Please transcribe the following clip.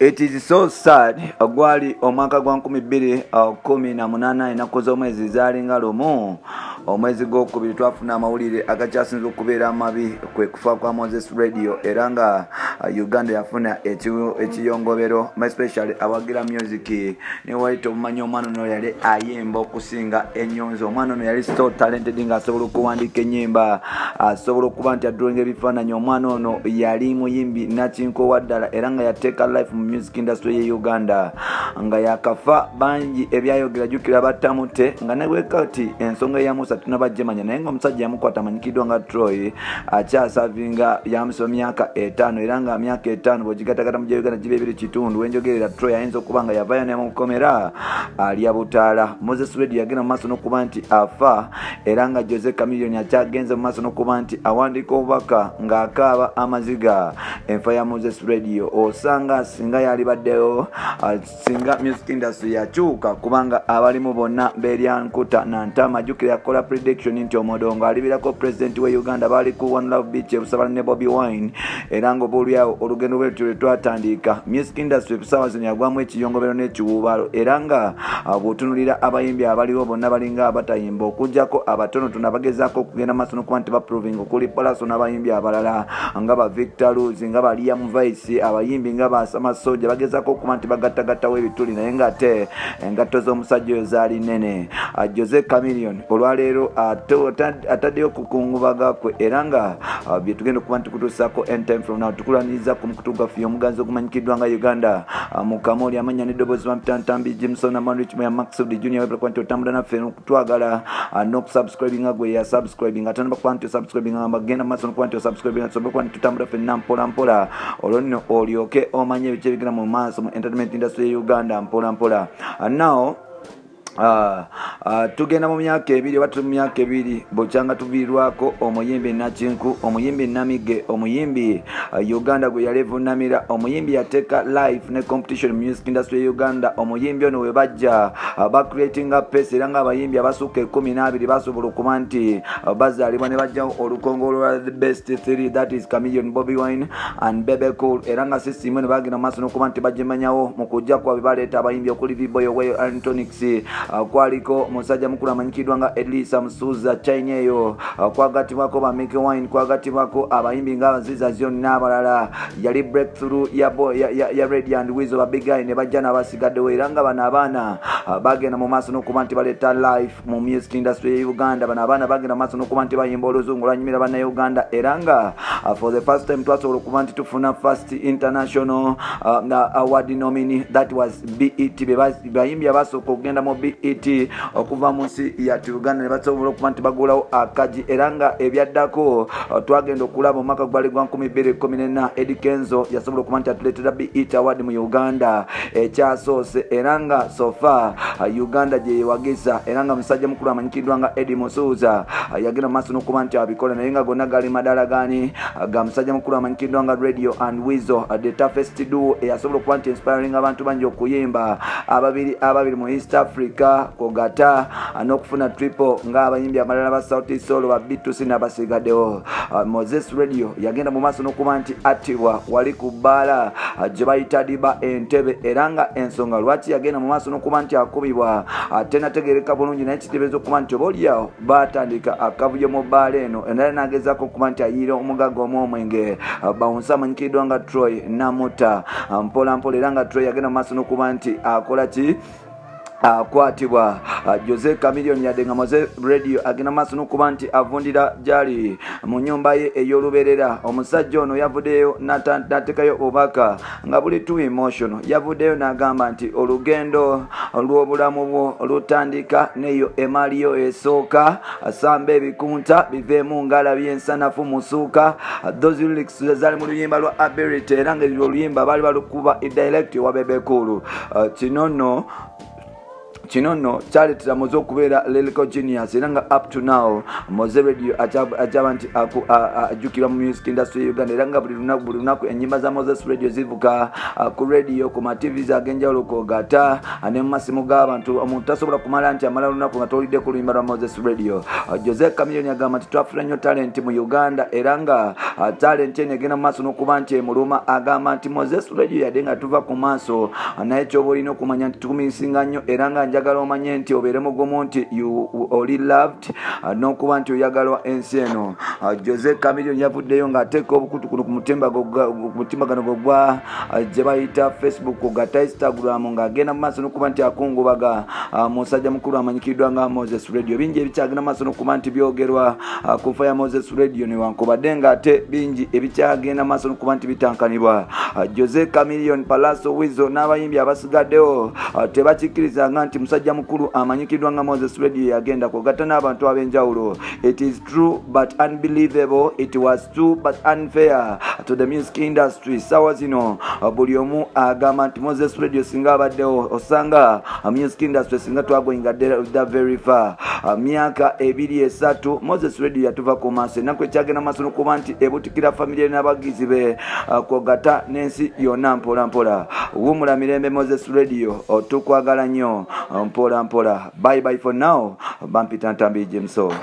It is so sad. Gwali omwaka gwa 2018, ennaku z'omwezi zaalinga 1, omwezi gwokubiri, twafuna amawulire agakyasinza okubeera amabi, kwe kufa kwa Moses Radio. Era nga Uganda yafuna ekiyongobero, especially awagira music. Newaita omumanyi, omwana ono yali ayimba okusinga enyonzi. Omwana ono yali so talented, ng'asobola okuwandiika ennyimba, asobola okuba nti adrawinga ebifaananyi. Omwana ono yali muyimbi nakinkowa ddala, era nga yateeka life mu music industry ye Uganda. Nga yakafa, bangi ebyayogera. Jjukira battamute nga newekati ensonga eyamusa tunabajemanya, naye nga omusajja yamukwata amanyikiddwa nga Troy akyaservinga, yamusiba myaka 5. Era nga myaka 5 bwegigatagata mu gya Uganda giba 2.5. Wenjogerera, Troy ayinza okuba nga yavayo nemukomera alya butaala. Moses Radio yagenda mu maaso n'okuba nti afa, era nga Jose Chameleone akyagenze mu maaso n'okuba nti awandiika obubaka ng'akaaba amaziga enfa ya Moses Radio. Osanga singa yalibaddewo, singa music industry yakyuka, kubanga abalimu bonna berya nkuta nantama. Jjukira yakola prediction nti Omodongo alibirako president we Uganda. Baali ku One Love Beach ebusabala ne Bobi Wine, era nga obaoliawo olugendo lwetyo lwe twatandika. Music industry ebusaawa zino yagwamu ekiyongobero n'ekiwuubaalo, era nga bw'otunulira abayimbi abaliwo bonna balinga abatayimba, okugjako abatonotono abagezaako okugenda maaso n'okuba nti baproving, okuli Palaso n'abayimbi abalala nga ba Victor Ruz, nga ba Liam Vice, abayimbi nga ba Samasoja, bagezaako okuba nti bagattagattawo ebituli, naye ng'ate engatto z'omusajja oyo zaali nnene. Jose Chameleone olwaleero ataddeyo okukungubaga kwe, era nga bye tugenda okuba nti kutuusaako anytime from now. Tukulaniriza ku mukutu gwaffe omuganzi ogumanyikiddwa nga Uganda mu Kamoli. Amanya n'eddoboozi bampitantambi Jimson Amanrich ya Maxud Junior. Webale kuba nti otambula naffe n'okutwagala n'okusubscribinga. Gwe ya subscribing atanaba kuba nti osubscribinga, ngamba genda maaso nokuba nti osubscribinga, tusobole okuba nti tutambula ffenna mpola mpola. Olwo nno olyoke omanye ebiki ebigenda mu maaso mu entertainment industry ye Uganda mpola mpola. Now tugenda mu myaka 2, oba tuli mu myaka 2 bukyanga tuviirwako omuyimbi Nakinku, omuyimbi Namige, omuyimbi Uganda gwe yali evunamira, omuyimbi yateeka life ne competition mu music industry ye Uganda. Omuyimbi ono we bajja bacreatinga pace, era ng'abayimbi abasukka 12 basobola okuba nti bazaalibwa ne bajjawo olukongolo lwa the best three, that is Chameleone, Bobi Wine and Bebe Cool. Era nga system eno bagenda mu maaso n'okuba nti bagimanyawo. Mu kujja kwabwe baleeta abayimbi okuli Viboy Oweyo, Antonics, kwaliko musajja mukulu amanyikiddwa nga Elisa Musuuza China eyo, kwagattibwako ba Mikie Wine, kwagattibwako abayimbi nga Aziza Zion n'abalala. Yali breakthrough ya Radio and Weasel, ba Big Eye ne bajja n'abasigaddewo. Era nga bano abaana bagenda mu maaso n'okuba nti baleeta life mu music industry ye Uganda. Bano abaana bagenda mu maaso n'okuba nti bayimba oluzungu lwanyumira bannayuganda, era nga for the first time twasobola okuba nti tufuna first international award nominee, that was BET. Bayimbi abasooka okugenda mu BET okuva mu nsi yattu Uganda, ne basobola okuba nti bagulawo akagi. Era nga ebyaddako, twagenda okulaba omwaka gwali gwa 2014, Eddy Kenzo yasobola okuba nti atuleetera BET award mu Uganda ekyasoose, era nga so far Uganda gye yewagiza. Era nga musajja mukulu amanyikiddwa nga Eddie Musuuza yagenda mu maaso n'okuba nti abikola, naye nga gonna gali madaala gani ga musajja mukulu amanyikiddwa nga Radio and Weasel, the toughest duo eyasobola okuba nti inspiring abantu bangi okuyimba, ababiri ababiri mu East Africa kogata n'okufuna triple ng'abayimbi abalala ba Sauti Sol, ba B2C n'abasigaddewo. Moses Radio yagenda mu maaso n'okuba nti attibwa wali ku bbaala gye bayita Diba Entebe, era nga ensonga lwaki yagenda mu maaso n'okuba nti akubibwa tenategereka bulungi, naye kiteebereza okuba nti oba oliawo baatandika akavuyo mu bbaala eno endala, n'agezaako okuba nti ayiira omugagga omu omwenge, bouncer amanyikiddwa nga Troy, namutta mpola mpola. Era nga Troy yagenda mu maaso n'okuba nti akola ki? Akwatibwa. Jose Chameleone, yadde nga Mowzey Radio agenda maaso n'okuba nti avundira gyali mu nyumba ye ey'olubeerera, omusajja ono yavuddeyo n'ateekayo obubaka nga buli too emotional. Yavuddeyo n'agamba nti olugendo lw'obulamu bwo lutandika neyo emaali yo esooka, samba ebikunta biveemu ngalabi ensanafu musuuka. Those lyrics zaali mu luyimba lwa Ability, era nga oluyimba baali balukuba direct wa Bebe Cool. Kino nno Kino nno kyaleetera Moze okubeera lyrical genius, era nga up to now Moze Radio akyaba nti ajjukirwa mu music industry ya Uganda, era nga buli lunaku ennyimba za Moses Radio zivuga ku radio, ku ma TVs ag'enjawulo, kwogata ne mu masimu g'abantu. Omuntu tasobola kumala nti amala lunaku nga towulidde ku luyimba lwa Moses Radio. Jose Chameleone agamba nti twafuna nnyo talent mu Uganda, era nga talent eno egenda mu maaso n'okuba nti emuluma. Agamba nti Moses Radio yadde nga tuva ku maaso, naye kyoba olina okumanya nti tukumisinga nnyo, era nga njagala omanye nti obeere mugumu nti oli loved n'okuba nti oyagalwa ensi eno. Jose Chameleone yavuddeyo ng'ateeka obukutu kuno ku mutimbagano gwe gye bayita Facebook gata Instagram, ng'agenda mu maaso n'okuba nti akungubaga musajja mukulu amanyikiddwa nga Moses Radio. Bingi ebikyagenda mu maaso n'okuba nti byogerwa ku nfa ya Moses Radio, newankubadde ng'ate bingi ebikyagenda mu maaso n'okuba nti bitankanibwa. Jose Chameleone, Pallaso, Weasel n'abayimbi abasigaddewo tebakikkirizanga nti musajja mukulu amanyikiddwa nga Moses Radio yagenda, kwogatta n'abantu ab'enjawulo. It is true but unbelievable, it was true but unfair to the music industry. Sawa zino buli omu agamba nti Moses Radio singa abaddewo, osanga music industry singa twagoinga the very far. Myaka 2, 3 Moses Radio yatuva ku maaso. Ennaku ekyagenda maaso nokuba nti ebutikira famire n'abagizi be, kwogata n'ensi yonna mpola mpola. Wumula mirembe, Moses Radio, tukwagala nnyo. Mpola mpola, bye bye for now. Bampita Ntambi Jameso.